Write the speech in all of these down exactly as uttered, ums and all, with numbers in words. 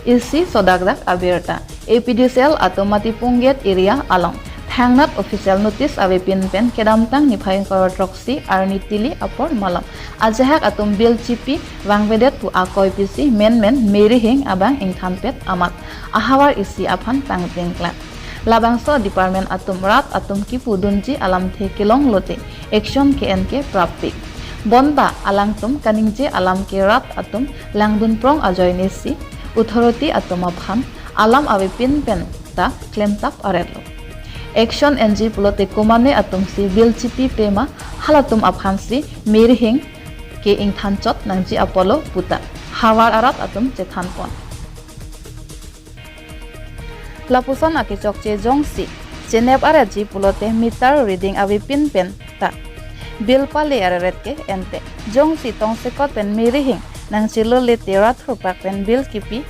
Isi sodakdak abirta. A P D C L atum Matipung Gate area along thangnat official notice avepin pen kedamtang niphai ingkoi ra throksi arni tili apor malom ajahak atum bill chipi vangvedet pu akoi pisi menmen Mary Hing abang ingthanpet amat ahavar isi aphan pangtingklang. Labangso department atum rat atum kipudunji alamthe kelong lote action ke-en ke prappik. Bonta alangtum kaningje alam ke rat atum langdun prong ajoine si authority atum aphan alam avepin pen ta klemtap aretlo. Action enji pulote komane atum si bill chipi pema halatum aphan si Mary Hing ke ingthanchot nangji apotlo puta havar arat atum chethanpon. Lapuson akechokche jongsi chenep aretji pulote meter reading avepin pen ta bill pale areret ke ente jongsi tongsekot pen Mary Hing nangchelo lete rat thurpak pen bill kipi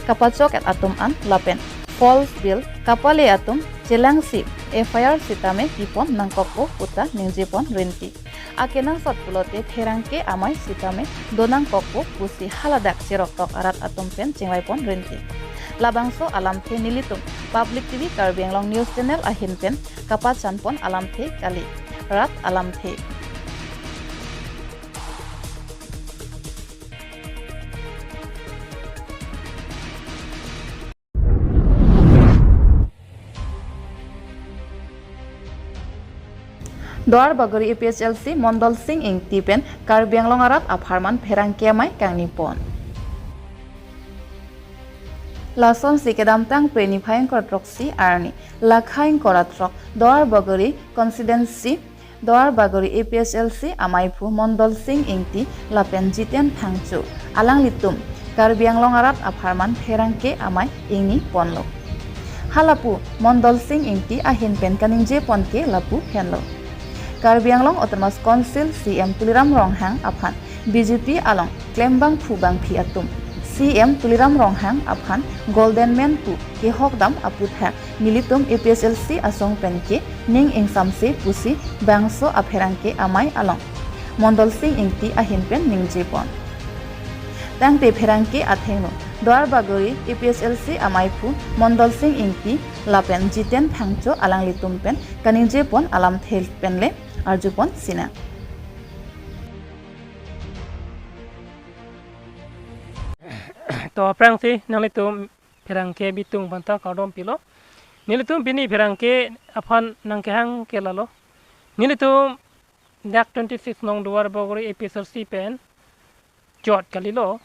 kapachok-et atum an lapen false bill kapale atum chelangsi F I R sitame kipon nangkokpo puta ningjepon rinti. Akenangsot pulote pherangke amei sitame donangkokpo pusi haladak cheroktok arat atum pen chingvaipon rinti. Labangso alamthe nelitum Public T V Karbi Anglong News Channel ahin pen kapachanpon alamthe kali. Rat alamthe. Duarbagori A P H L C Mondol Sing Ingti pen Karbi Anglong arat apharman pherangke amei kangnipon. Lasonsi kedamtang Phre niphai ingkoi ra throksi arni, lakha ingkoi ra throk, Duarbagori constituency Duarbagori A P H L C ameiphu Mondol Sing Ingti lapen Jiten Phangcho alanglitum Karbi Anglong arat apharman pherangke amei ingniponlo. Halapu Mondol Sing Ingti ahin pen kaningjepon ke lapu henlo. Karbi Anglong Autonomous Council C M Tuliram Ronghang aphan B J P along klembangphu bangphi atum C M Tuliram Ronghang aphan Golden Man pu kehokdam aputhak nelitum A P H L C asong pen ke ning ingsamse pusi bangso apherangke amei along Mondol Sing Ingti ahin pen ningjepon. Tangte pherangke athengno Duarbagori A P H L C ameiphu Mondol Sing Ingti lapen Jiten Phangcho alanglitum pen kaningjepon alamthe pen le arjupon sinang. To aphrangsi nanglitum pherangke bitung aphanta kardom pilo. Nelitum pini pherangke aphan nangkehang ke lalo. Nelitum dak twenty six nong Duarbagori A P H L C pen chot kalilo.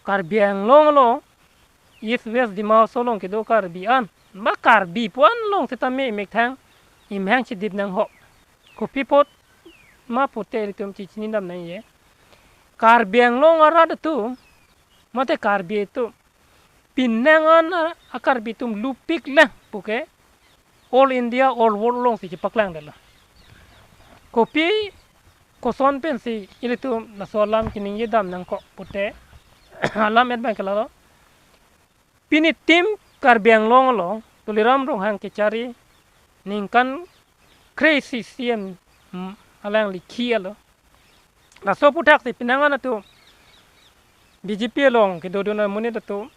Karbi Anglong along, East West Dima Hasao along kedo Karbi an, ba Karbi pu-an along sitame imethang imhang chedip nanghok. Kopi apot ma pute ilitum chechinidam nangji. Karbi Anglong arat atum, mate Karbi atum, penang an a, a Karbi atum lupik lang puke, All India, all world alongsi chepaklangdetlo. Kopi koson pensi ilitum laso alam keningjidam nangkok pute alam et abang ke lalo. Pini tim Karbi Anglong along Tuliram Ronghang kechari ningkan kre-isi C M, mm, alangli khi alo. Laso aputhaksi penang an atum B J P along kedodun amonit atum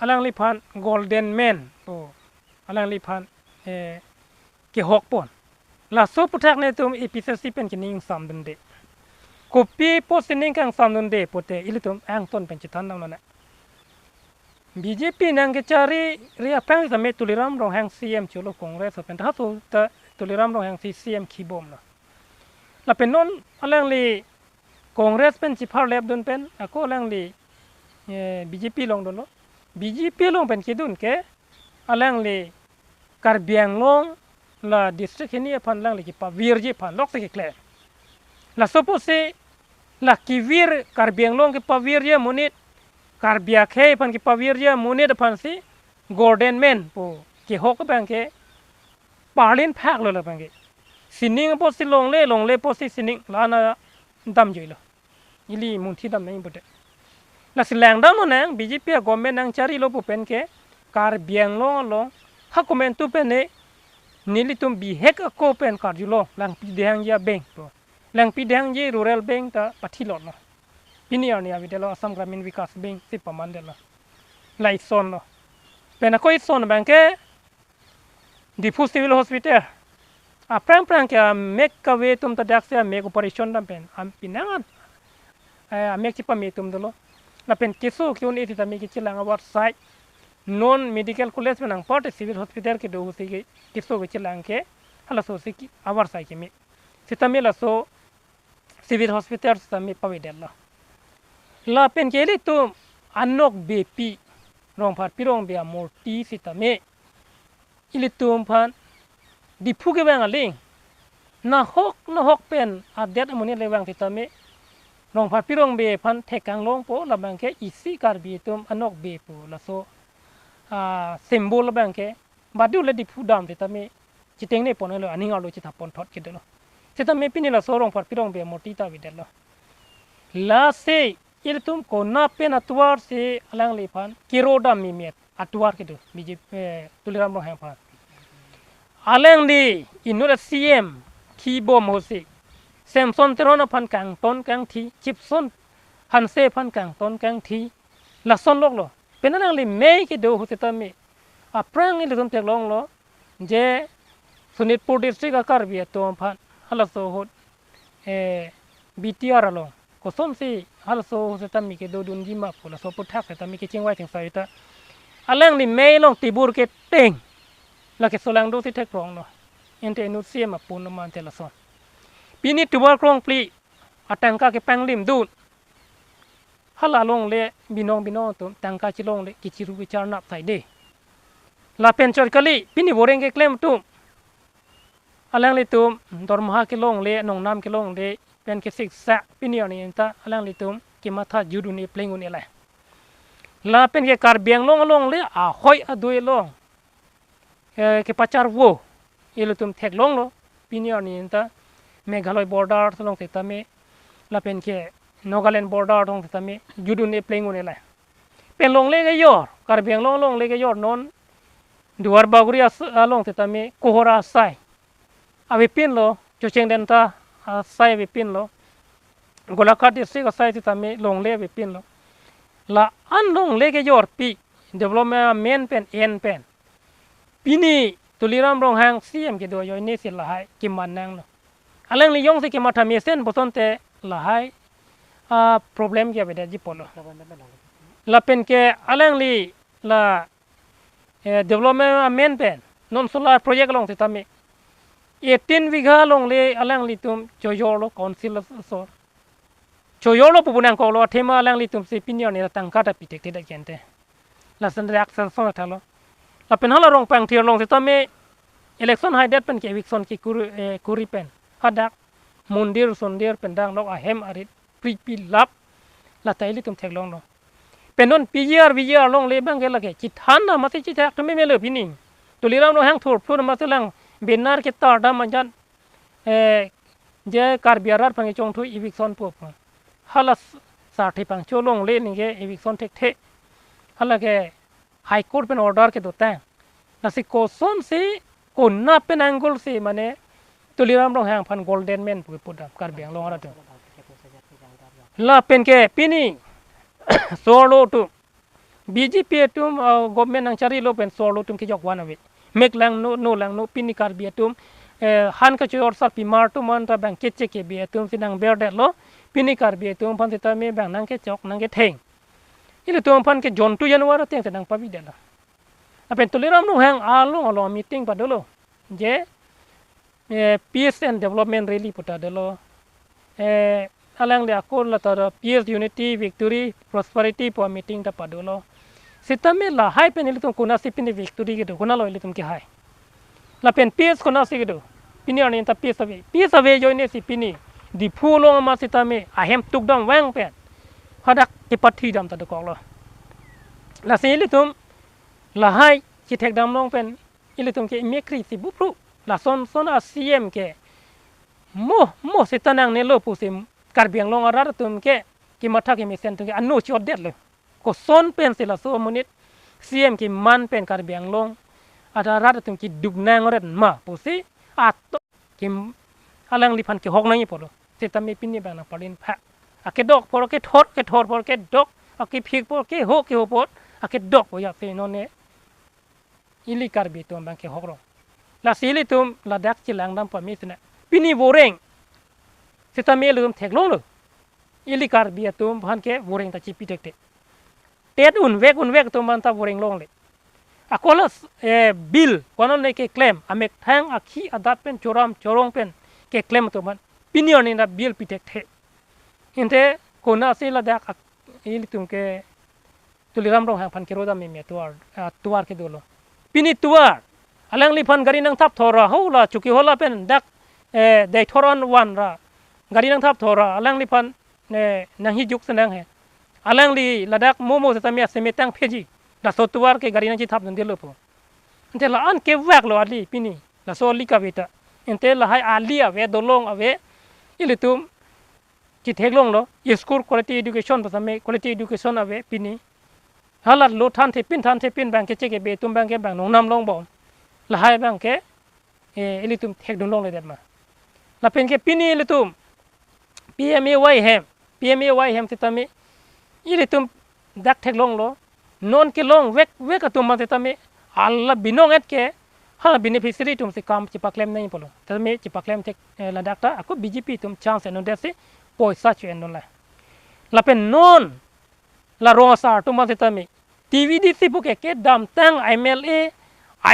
alangliphan Golden Man pu alangliphan, eh, kehokpon. Laso aputhak nelitum A P H L C pen kening ingsamdunde. Kopi apotsi ning kangsamdunde pute ilitum angton pen chethan nangnang. B J P nangkechari ri aphrang sitame Tuliram Ronghang C M cholo, Congress pen ta halaso ta Tuliram Ronghang si C M khibomlo. Lapen non alangli Congress pen chepharlepdun pen ako alangli, eh, B J P along dunlo. B J P along pen kedun ke alangli Karbi Anglong la district hini aphan alangli kepavirji aphan loksi keklem. Laso apotsi la kevir Karbi Anglong kepavirji amonit, Karbi akhei aphan kepavirji amonit aphansi Golden Man pu kehok abang ke parlin phaklo labang ke. Sining apotsi longle, longle apotsi sining, la-an damjuilo. Ili munthidam nangji pute. Lasi langdam lonang B J P a government nangcharilo pu pen ke Karbi Anglong along ha komantu pen ne nelitum bihek ako pen karjulo Langpi Dehangji a bank pu. Langpi Dehangji rural bank ta pathilotlo. Pini arni avedetlo Assam Gramin Vikas Bank si pamandetlo. La ison lo. Pen ako ison abang ke Diphu Civil Hospital. Aphrang phrang ke amek kave atum ta daksi amek operation dam pen am pinangan, eh, amek chipame atum dolo. Lapen keso ke-un-e sitame kechelang avarsai. Non medical college pen anparta civil hospital kedo ahutsi ke keso kechelang ke halaso si ke avarsai keme. Sitame laso civil hospital sitame pavedetlo. Lapen ke ilitum anok bepi Rongpharpi Rongbe amurti sitame ilitum aphan Diphu kevang aling nahok nahok pen adet amonit le vang sitame Rongpharpi Rongbe aphan thekang longpo, labang ke isi Karbi atum anok be pu laso, ah, symbol abang ke badu le Diphu dam sitame chitengne pon lo, aning arlo chithap pon thot kedolo. Sitame pini laso Rongpharpi Rongbe amurti ta avedetlo. Lasi ilitum konat pen atovar si alangliphan kiro dam memet atovar kedo B J P, eh, Tuliram Ronghang aphan. Alangli inut a-C M kibom ahutsi Samson Teron aphan kangton kangthi, Chipson Hanse aphan kangton kangthi, lason loklo. Pen alangli mei kedo ahut sitame aphrang ilitum theklonglo je Sonitpur district a-Karbi atum aphan halaso ahut, eh, B T R along kosonsi halaso ahut sitame kedodunji ma pu laso aphuthak sitame kechingvai chingsai ta alangli mei along tibur keteng lake solang dosi theklonglo. Ante inut C M apun lo ma ante lason. Pini tovar krongphli atangka kepanglimdun. Hala longle binong binong atum tangka chelongle kechiru kecharnap saide. Lapen chot kali pini boreng keklem atum. Alanglitum dormaha kelongle, nongnam kelongle, pen kesiksak pini arni anta alanglitum kematha jut un-e pleng un-e la. Lapen ke Karbi Anglong alongle ahoi adui along, eh, kepacharvo ilitum theklonglo. Pini arni anta Meghalaya border along sitame, lapen ke Nagaland border along sitame jut un-e pleng un-e la. Pen longle kejor, Karbi Anglong longle kejor non Duar Bagori as-, along sitame Kohora asai avepinlo, Chocheng Denta asai avepinlo, Golaghat district asai sitame longle avepinlo. La-an longle kejorpi development amen pen en pen pini Tuliram Ronghang C M kedo ajoine si lahai keman nanglo. Alangli jongsi kematha mesen pusonte lahai, ah, problem ke avedetji pulo. Lapen ke alangli la, eh, development amen pen non solar project along sitame eighteen bigha longle alanglitum chojorlo council asor. Chojorlo pu pu nangkoklo, athema alanglitum si pini arni tangka ta pi thekthedet kente. Lason dak sanson athalo. Lapen hala Rongpangthir along sitame election haidet pen ke eviction kekuri, eh, kuri pen hadak mondir sondir pen dang lok ahem arit pripilap. Lata ilitum theklonglo. Pen non P G R, V G R longle abang ke lake chithan na masi chithak thum meme lo pini. Tuliram Ronghang thurphur masi lang banner ketar dam anjan, eh, je Karbi arat aphan kechongthu eviction pu pu. Hala s-, sarthe pangcho longle ningke eviction thekthe. Hala ke High Court pen order kedotang. Lasi kosonsi konat pen angle si mane Tuliram Ronghang aphan golden man pu pudam Karbi Anglong arat atum. Lapen ke pini sorlo atum B J P atum, uh, government nangcharilo pen sorlo atum kejok van ave. Mek langno, no langno, pini Karbi atum, eh, han kachor sarpimar atum anta bang keche kebe atum si nangberdetlo. Pini Karbi atum aphan sitame bang nangkechok nangketheng. Ilitum aphan ke jontu januar ateng si nangpavidetlo. Lapen Tuliram Ronghang along along meeting padolo. Je, eh, peace and development rally pu ta dolo. Eh, alangli ako lata peace, unity, victory, prosperity pu meeting ta padolo. Sitame lahai pen ilitum konatsi pini victory kedo, konatlo ilitum kehai. Lapen peace konatsi kedo. Pini arni anta peace ave. Peace ave ajoine si pini Diphu along amat sitame ahem tukdam vang pen hadak kepathi dam ta dokoklo. Lasi ilitum lahai chithekdam long pen ilitum ke imekri si bupru. Lason son a-C M ke mo, mo sita nangnelo pusi Karbi Anglong arat atum ke kematha kemesen atum ke ano chodetlo. Koson pensi laso amonit C M keman pen Karbi Anglong arat atum keduk nang oret ma pusi ato kim alangliphan kehok nangji pulo. Sitame pini bang nangpalin pha. Akedok apor kethor, kethor apor kedok, akephik apor keho, keho apor akedok o ya se non ne ili Karbi atum abang ke hokrong. Lasi ilitum ladak chelang dam pame sina. Pini voreng sitame ilitum theklonglo. Ili Karbi atum aphan ke voreng ta chipi thekthe. Tet unvek unvek atum aphan ta voreng longle. Ako la s-, eh, bill konon ne keklem, amethang akhi adat pen choram chorong pen keklem atum aphan pini arni ta bill pi thekthe. Ante konatsi ladak ak-, ilitum ke Tuliram Ronghang aphan kero dam meme atovar, ah, tovar ke dolo. Pini tovar alangliphan gari nangthap thora ho la Chokihola pen dak, eh, Deithor an van ra gari nangthap thora alangliphan, eh, nanghijuk senang he. Alangli ladak momo sitame aseme tang pheji. Laso tovar ke gari nangchithap dundelo po. Ante la-an kevaklo ali pini. Laso ali kave ta. Ante lahai ali ave, dolong ave. Ilitum chitheklonglo, school quality education pasame quality education ave pini. Hala lo than thepin than thepin abang ke cheke be atum abang ke bang nongnam longbom. Lahai abang ke, eh, ilitum thekdun longledet ma. Lapen ke pini ilitum P M A Y hem, P M A Y hem sitame ilitum dak theklonglo, non kelong vek vek atum aphan sitame hala binong et ke, ha beneficiary atum si kam chipaklem nangji pulo. Sitame chipaklem thek, eh, ladak ta ako B J P atum chance ennon det si poisa cho-endunlo. Lapen non la rong asar atum aphan sitame T V D C pu ke kedamtang M L A,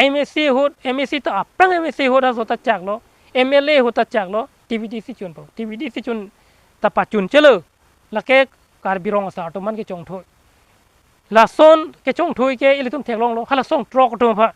M A C ahut, M A C ta aphrang M A C ahut aso ta chaklo, M L A ahut ta chaklo, T V D C chun po. T V D C chun ta pachun chelo. Lake Karbi rong asar atum aphan kechongthui. Lason kechongthui ke ilitum theklonglo, hala song throk atum aphan.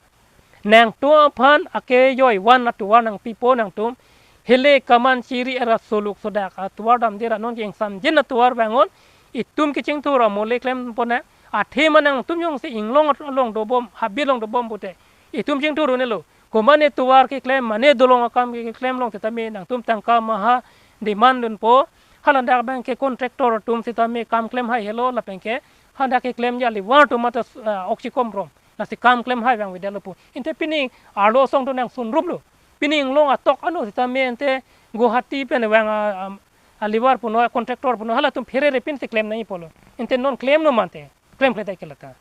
Nangtum aphan akejoi van atovar nangpipo nangtum. Hele kaman chiri era soluk sodak atovar damde ra non ke ingsamjin atovar vangon. Itum kechingthur amole klem pona. Athe ma nangtum jongsi inglong along dobom, habit along dobom pute itum chingthur un-elo. Komatne tovar keklem, mane dolong akam keklem along sitame nangtum tangka maha demand dunpo. Hala dak abang ke contractor atum sitame kam klem hai helo lapen ke hadak keklemji alivar atum mata, ah, oxycom rom. Lasi kam klem hai abang avedetlo pu. Ante pini arlo asong do nangsunruplo. Pini inglong atok ano sitame ante Guwahati pen vang, ah, ah, alivar puno, contractor puno, halatum pherere pinsi klem nangji pulo. Ante non klemnon ma ante. Klemkle dai ke lata.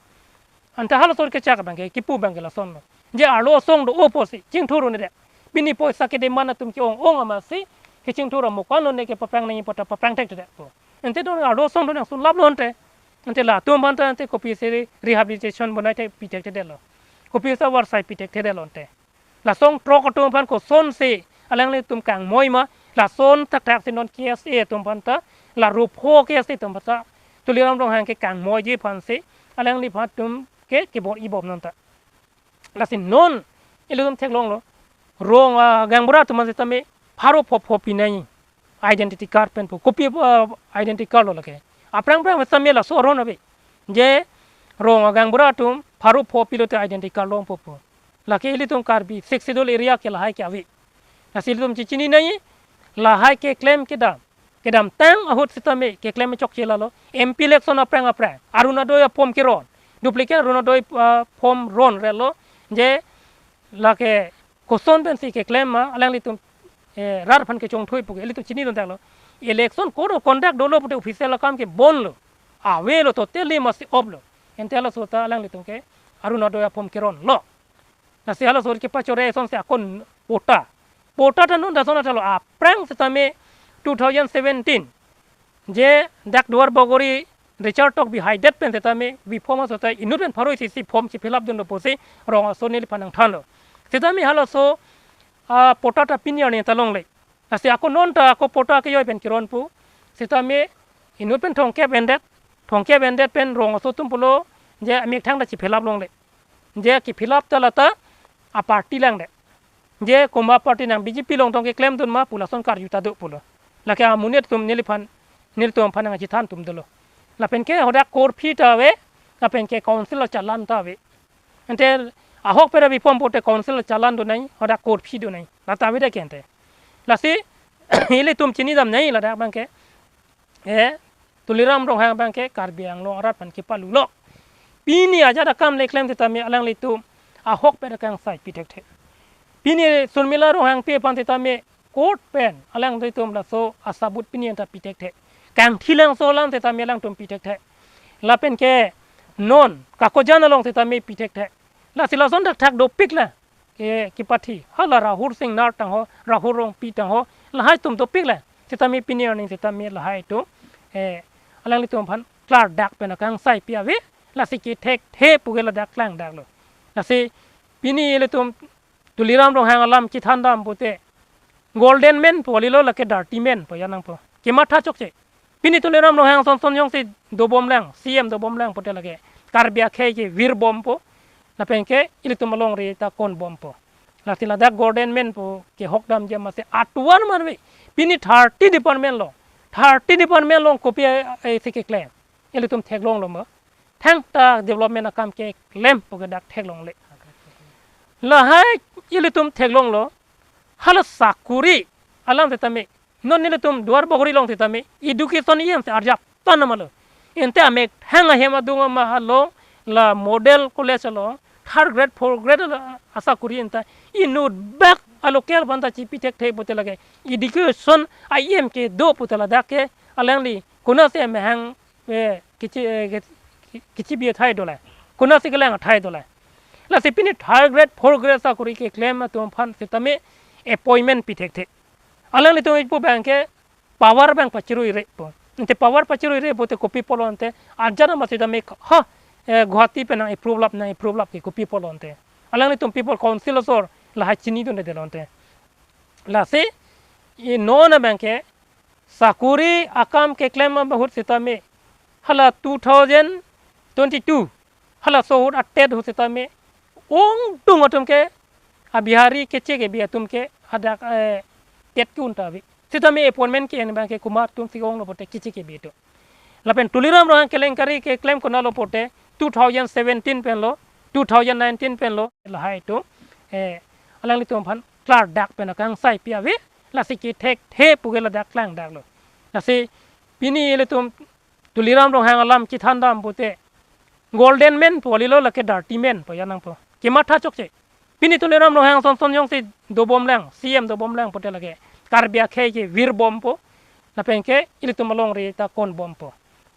Ante halaso kechak abang ke, kipu abang ke lasonlo. Je arlo asong do-o pusi chingthur un-edet. Pini poisa ke demand atum ke-ong-ong amatsi kechingthur amo kono ne kepaphrang nangji pu ta paphrang thekthedetpo. Ante non arlo asong do nangsunlaplo ante. Ante latum aphan ta ante kopisi rehabilitation bonai thekpi thekthedetlo. Kopisi warsai pi thekthedetlo ante. Lasong throk atum aphan kosonsi alanglitum kangmoi ma, lason thakthak si non K S A atum aphan ta, la rup ho K S A atum aphan ta, Tuliram Ronghang ke kangmoiji aphansi alangliphan atum ke kebor-ibom non ta. Lasi non ilitum theklonglo, rong, ah, gaonbura atum aphan sitame pharo pho pho pi nangji identity card pen pu. Kopi, ah, identity card lo lake. Aphrang aphrang sitame laso aron ave. Je rong gaonbura atum pharo pho pilote identity card longpo pu. Lake ilitum Karbi Sixth Schedule area ke lahai ke ave. Lasi ilitum chechini nangji, lahai keklem kedam. Kedamtang ahut sitame keklem chokche lalo. M P election aphrang aphrang Orunodoi aform keron. Duplicate Orunodoi, ah, form ronrelo. Je lake koson pensi keklem ma alanglitum, eh, rat aphan kechongthui pu ke ilitum chinidun thaklo. Election code of conduct dolo pute official akam ke bonlo. Avelo, totally masi off lo. Ante halaso ta alanglitum ke Orunodoi aform keronlo. Lasi halaso kepachore asonsi akon patta. Patta ta non ta ason athalo aphrang sitame two thousand seventeen. Je dak Duar Bagori Richard Tokbi haidet pen sitame reform aso ta inut pen pharo isi isi form si fill up dunlo pusi rong aso neliphan nangthanlo. Sitame halaso, ah, patta ta pini arni ta longle. Lasi ako non ta ako patta kejoi pen keron pu. Sitame inut pen thomkep endet, thomkep endet pen rong aso atum pulo je amethang ta chi fill up longle. Je ki fill up ta lata a party langdet. Je komat party nang B J P along tong keklemdun ma pu lason karju ta do pulo. Lake amonit atum neliphan, nelitum aphan nangchethan atum dolo. Lapen ke hadak court fee ta ave, lapen ke council a challan ta ave. Ante ahokpet reform pute council a challan do nangji, hadak court fee do nangji. Lata ave de ke ante. Lasi ilitum chinidam nangji ladak abang ke. Eh, Tuliram Ronghang abang ke Karbi Anglong arat aphan kepalulo. Pini ajat akam le klem sitame alanglitum ahokpet akangsai pi thekthe. Pini Surmila Ronghangpi aphan sitame court pen alanglitum laso asabut pini anta pi thekthe. Kangthilangso alam sitame alangtum pi thekthe. Lapen ke Non kakojan along sitame pi thekthek. Lasi lason thakthak dopik la. Ke kipathi. Hala Rahul Singnar tangho, Rahul Rongpi tangho. Lahai atum dopik la. Sitame pini arni sitame lahai atum, eh, alanglitum aphan klardak pen akangsai pi ave. Lasi kethekthe pu ke ladak klangdaklo. Lasi pini ilitum Tuliram Ronghang alam chethandam pute golden man pu kalilo, lake dirty man pu ya nangpo. Kematha chokche. Pini Tuliram Ronghang son son jongsi dobomlang, C M dobomlang pute lake Karbi akhei ke virbompo. Lapen ke ilitum alongri ta konbompo. Lasi ladak golden man pu kehokdamji amatsi atuan marve. Pini thirty department along, thirty department along kopi a, a, isi keklem. Ilitum theklonglo ma. Thangta development akam keklem pu ke dak theklongle. Lahai ilitum theklonglo. Hala sakuri alam sitame. Non nelitum Duarbagori along sitame education E M si arjap tan namalo. Ante amethang ahem adung ama along, la model college along, third grade, fourth grade along asakuri anta inut bak a local aphanta chipi thekthe pute lake education E M kedo pute ladak ke alangli konatsi amahang, eh, kechi, eh, ke-, kechibi athai dolang. Konatsi kelang athai dolang. Lasi pini third grade, fourth grade sakuri keklem atum aphan sitame appointment pi thekthe. Alanglitum ipu abang ke power abang pachiruirepo. Ante power pachiruirepo te kopi pulo ante, ajat amat sitame ha, eh, Guwahati pen nang-approve lap, nang-approve lap ke kopi pulo ante. Alanglitum People Council asor lahai chinidundedetlo ante. Lasi, i non abang ke sakuri akam keklem abang ahut sitame, hala two thousand twenty-two, halaso ahut a-TET ahut sitame, ongdung atum ke, a Bihari keche kebi atum ke, hadak, eh, TET ke-un ta ave. Sitame appointment ke-en abang ke komat atumsi onglo pute keche kebi atum. Lapen Tuliram Ronghang kelengkari keklem konatlo pute two thousand seventeen penlo, two thousand nineteen penlo, lahai atum, eh, alanglitum aphan klardak pen akangsai pi ave, lasi kethekthe pu ke ladak klangdaklo. Lasi pini ilitum Tuliram Ronghang alam chethandam pute golden man pu kalilo, lake dirty man pu ya nangpo. Kematha chokche. Pini Tuliram Ronghang son son jongsi dobomlang, C M dobomlang pute lake Karbi akhei ke virbompo. Lapen ke ilitum alongri ta konbompo.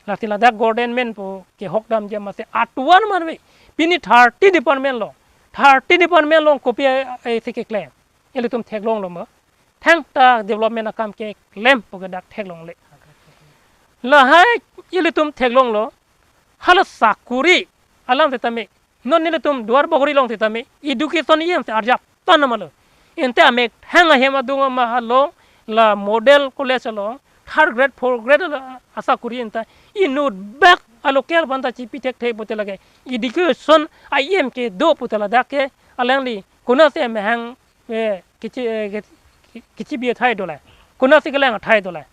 Lasi ladak golden man pu kehokdamji amatsi atuan marve. Pini thirty department along, thirty department along kopi a, a, isi keklem. Ilitum theklonglo ma. Thangta development akam keklem pu ke dak theklongle. Lahai ilitum theklonglo. Hala sakuri alam sitame. Non nelitum Duarbagori along sitame education E M si arjap tan namalo. Ante amethang ahem adung ama along, la model college along, third grade, fourth grade along asakuri anta inut bak a local aphanta chipi thekthe pute lake education E M kedo pute ladak ke alangli konatsi amahang, eh, kechi, eh, ke-, kechibi athai dolang. Konatsi kelang athai dolang.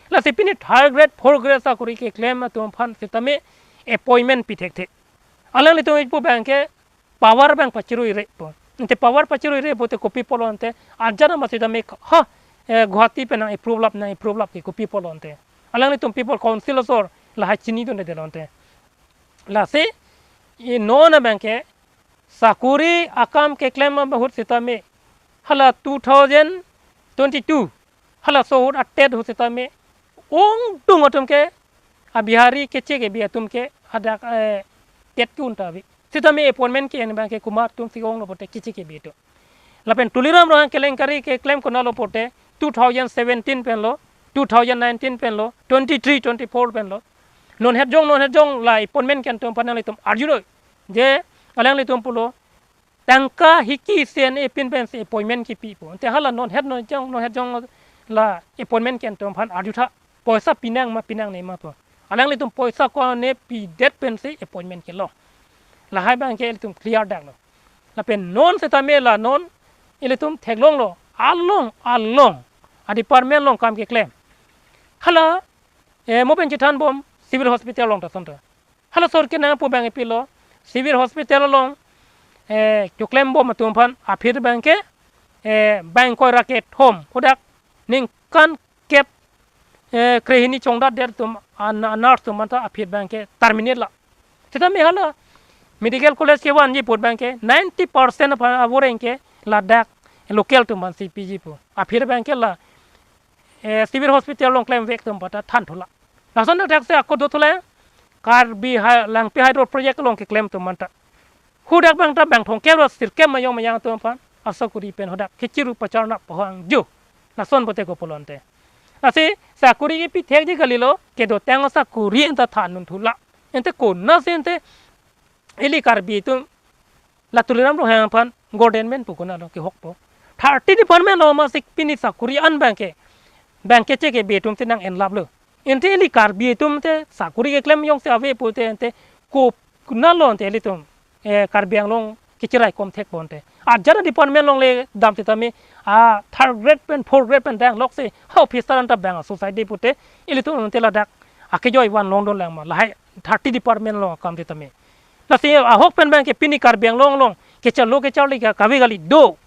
Lasi pini third grade, fourth grade sakuri keklem atum aphan sitame appointment pi thekthe. Alanglitum ipu abang ke power abang pachiruirepo. Ante power pachiruirepo te kopi pulo ante, ajat amat sitame ha, eh, Guwahati pen nang-approve lap, nang-approve lap ke kopi pulo ante. Alanglitum People Council asor lahai chinidundedetlo ante. Lasi, i non abang ke sakuri akam keklem abang ahut sitame, hala two thousand twenty-two, halaso ahut a-TET ahut sitame, ongdung atum ke, a Bihari keche kebi atum ke, hadak, eh, TET ke-un ta ave. Sitame appointment ke-en abang ke komat atumsi onglo pute keche kebi atum. Lapen Tuliram Ronghang kelengkari keklem konatlo pute two thousand seventeen penlo, two thousand nineteen penlo, twenty-three, twenty-four penlo. Non het jong, non het jong la appointment ke-en atum aphan nanglitum arjulo. Je alanglitum pulo, tangka hiki isi an-e pin pensi appointment kepipo. Ante hala non het non jong, non het jong la appointment ke-en atum aphan arjutha. Poisa pinang ma pinangne ma pu. Alanglitum poisa ko-an-e pidet pensi appointment kelong. Lahai abang ke ilitum clear daklo. Lapen non sitame la non ilitum theklonglo. Along, along a department along kam keklem. Hala, eh, mo pen chethanbom Civil Hospital along ta asonta. Hala asor ke nangpu abang ipilo, Civil Hospital along, eh, choklembom atum aphan aphi abang ke, eh, bang ingkoi ra kethom, hadak ningkan kep, eh, krehini chongdatdet atum, an-, a-nurse atum anta aphi abang ke terminate la. Sitame hala medical college kevanji apot abang ke ninety percent aphan avoreng ke ladak local atum aphansi piji pu. Aphi abang ke la, eh, Civil Hospital along klemvek atum aphanta than thulo. Lason dak se ako do thulo. Karbi Hy-, Langpi Hydro Project along keklem atum anta. Hadak abang ta bang thomkep ra sirkep mayong mayang atum aphan asakuri pen hadak kechiru pacharnap pohang ju. Lason pote kopulo ante. Lasi sakuri kepithekji kalilo, kedotang asakuri anta than un thula. Ante konatsi ante ili Karbi atum la Tuliram Ronghang aphan government pu konatlo kehokpo. Thirty department along masi pini sakuri an abang ke, abang keche kebe atum si nang-enlaplo. Ante ili Karbi atum te sakuri keklem jongsi ave pute ante ko konatlo ante ilitum, eh, Karbi Anglong kecherai kom thekpo ante. Ajat department along le dam sitame a third grade pen fourth grade pen dang lok si ha officer anta bang society pute ilitum ante ladak akejoi van longdun lang ma lahai thirty department along akam sitame. Lasi ahok pen abang ke pini Karbi Anglong along kechalo kecharli ka kave kali do.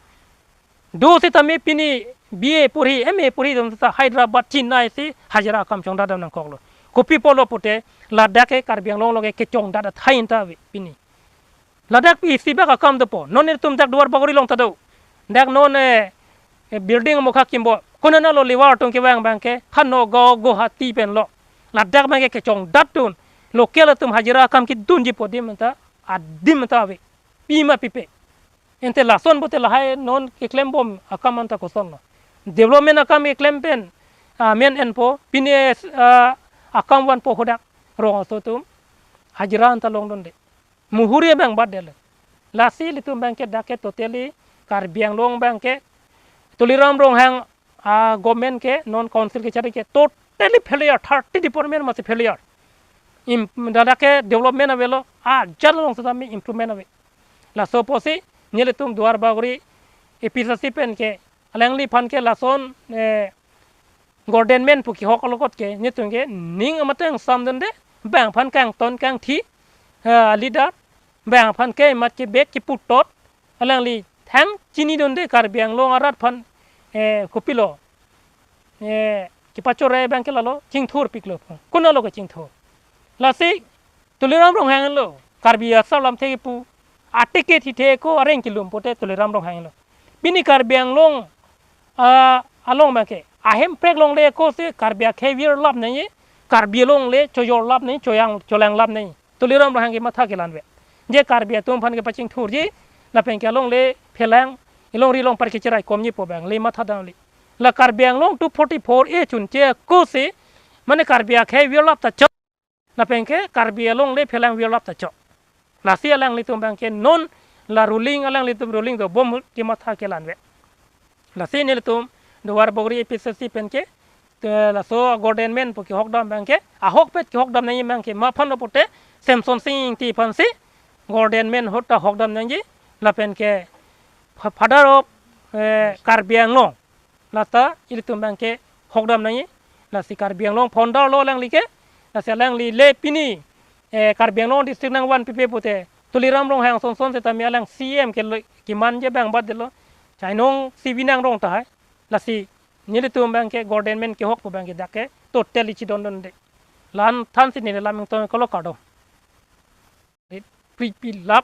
Do sitame pini B A puri, M A puri atum ta Hyderabad, Chennai si hajira akam chongdat dam nangkoklo. Kopi apotlo pute ladak ke Karbi Anglong along ke kechongdat athai anta ave pini. Ladak pi isi bak akam dopo. Non ilitum dak Duar Bagori along ta do. Dak non, eh, eh, building mokha kimbo. Konatlo levar atum kevang abang ke ha Nagaon Guwahati penlo. Ladak abang ke kechongdatdun. Local atum hajira akam kedunji po adim anta, adim anta ave. Pima pipe. Ante lason pute lahai non keklembom akam anta kosonlo. Development akam keklem pen, ah, men enpo, pini, ah, akam vanpo hadak rong aso atum hajira anta longdunde. Muhuri abang batdetlo. Lasi ilitum abang ke dak ke totally Karbi Anglong abang ke Tuliram Ronghang, ah, government ke non council kechari ke totally failure, thirty department masi failure. Im, ladak ke development avelo, ajat along sitame improvement ave. Laso apotsi nelitum Duar Bagori A P C C pen ke alangliphan ke lason, eh, government pu kehok alokot ke nelitum ke ning amateng samdunde, bang aphan kangton kangthi, eh, leader, bang aphan ke mat ke bek keputot, alangli thang chinidunde Karbi Anglong arat aphan, eh, kopilo, eh, kepachore abang ke lalo chingthurpiklo. Konatlo kechingthur? Lasi Tuliram Ronghang lo, Karbi asar lamthe kepu, atike thithe ko areng kelum pute Tuliram Ronghang lo. Pini Karbi Anglong, ah, along abang ke ahemprek longle ako si Karbi akhei virlap nangji, Karbi alongle chojorlap nangji, choyang cholanglap nangji. Tuliram Ronghang ke matha kelanve. Je Karbi atum aphan kepachingthurji, lapen ke alongle phelang, ilongri longpat kecherai komji pu abang le matha damle. La Karbi Anglong two forty-four A chunche ako si, mane Karbi akhei virlap ta chok. Lapen ke Karbi alongle phelang virlap ta chok. Lasi alanglitum abang ke non la ruling, alanglitum ruling dobom kematha kelanve. Lasi nelitum Duar Bagori A P C C pen ke, te laso government pu kehokdam abang ke, ahokpet kehokdam nangji abang ke ma aphanlo pute, Semson Sing Ingti aphansi government ahut ta hokdam nangji, lapen ke fa-, father of, eh, Karbi Anglong. Lata ilitum abang ke hokdam nangji. Lasi Karbi Anglong founder lo alangli ke. Lasi alangli le pini, eh, Karbi Anglong district nangvanpipe pute Tuliram Ronghang sonson sitame alang C M ke le, kemanje abang batdetlo. Chainong si binang rong tahai. Lasi nelitum abang ke government kehok pu abang ke dak ke totally chidondunde. La-an thansi neli lam ington kolo kardom. Pripilap,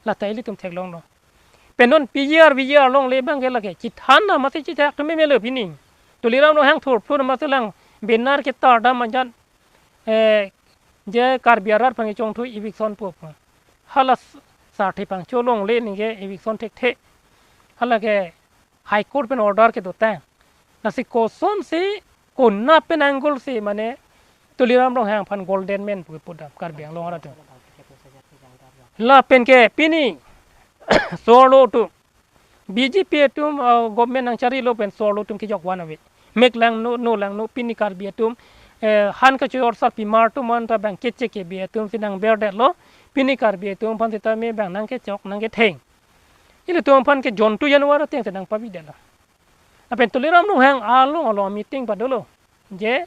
lata ilitum theklonglo. Pen non P G R, V G R longle abang ke lake chithan na masi chithak thum meme lo pini. Tuliram Ronghang thurphur masi lang banner ketar dam anjan, eh, je Karbi arat aphan kechongthu eviction pu pu. Hala s-, sarthe pangcho longle ningke eviction thekthe. Hala ke High Court pen order kedotang. Lasi kosonsi, konat pen angle si mane Tuliram Ronghang aphan government pu pudam Karbi Anglong arat atum. Lapen ke pini sorlo atum B J P atum, uh, government nangcharilo pen sorlo atum kejok van ave. Mek langno, no langno pini Karbi atum, eh, han kachor sarpimar atum anta abang keche kebe atum si nangberdetlo. Pini Karbi atum aphan sitame abang nangkechok nangketheng. Ilitum aphan ke Jontu Januar ateng si nangpavidetlo. Lapen Tuliram Ronghang along along meeting padolo. Je,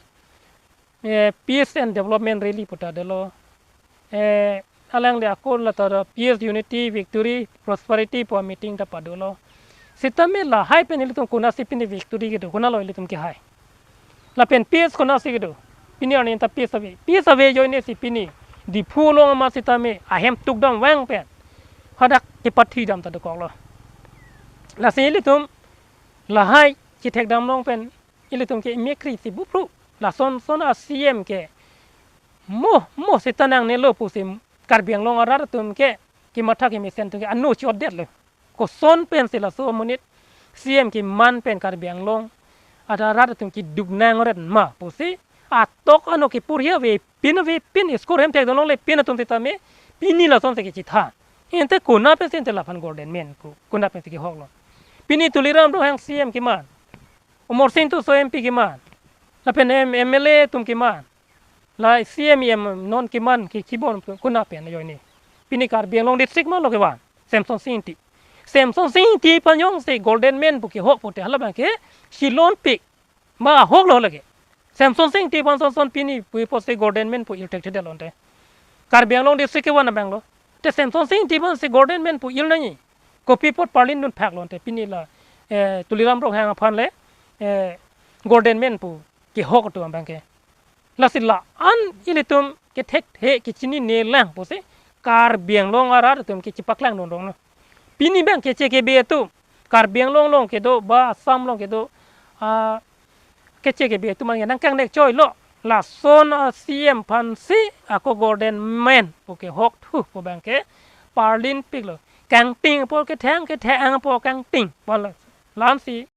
eh, Peace and Development Rally pu ta dolo. Eh, alangli ako lata do Peace, Unity, Victory, Prosperity pu meeting ta padolo. Sitame lahai pen ilitum konatsi pini victory kedo, konatlo ilitum kehai. Lapen peace konatsi kedo. Pini arni ta peace ave. Peace ave ajoine si pini Diphu along ma sitame ahem tukdam vang pen hadak kepathi dam ta dokoklo. Lasi ilitum lahai chithekdam long pen ilitum ke imekri si bupru. Lason son a C M ke mo mo seta nangnelo pusi Karbi Anglong arat atum ke kematha kemesen atum ke ano chodetlo. Koson pensi laso amonit C M keman pen Karbi Anglong arat atum keduk nangret ma pusi atok ano kepurhi avepin avepin school hem thekdun longle pin atum sitame pini lasonsi kechethan. Ante konat pensi ante laphan Golden Men pu konat pensi kehoklo. Pini Tuliram Ronghang C M keman, Amarsing Tisso M P keman, lapen M-, M L A atum keman, la C M E M non keman ke kibon konat pen ajoine. Pini Karbi Anglong district malo kevan, Semsonsing Ingti. Semsonsing Ingti aphan jongsi Golden Men pu kehok pute hala abangke chelonpik ma ahoklo lake. Semsonsing Ingti aphan sonson pini pu pusi Golden Men pu il thekthedetlo ante. Karbi Anglong district kevan abanglo. Te Semsonsing Ingti aphansi Golden Men pu il nangji. Kopi apot parlin dun phaklo ante pini la, eh, Tuliram Ronghang aphan le, eh, Golden Men pu kehok atum abangke. Lasi la-an ilitum kethekthe kechinine lang pusi Karbi Anglong arat atum kechepaklangdun ronglo. Pini abang keche kebe atum Karbi Anglong along kedo ba Assam along kedo, ah, keche kebe atum an nangkangnek choilo. Lason a C M aphansi ako Golden Men pu kehok thu pu abangke parlinpiklo. Kangting apot kethang, kethang apot kangting. Wala lamsi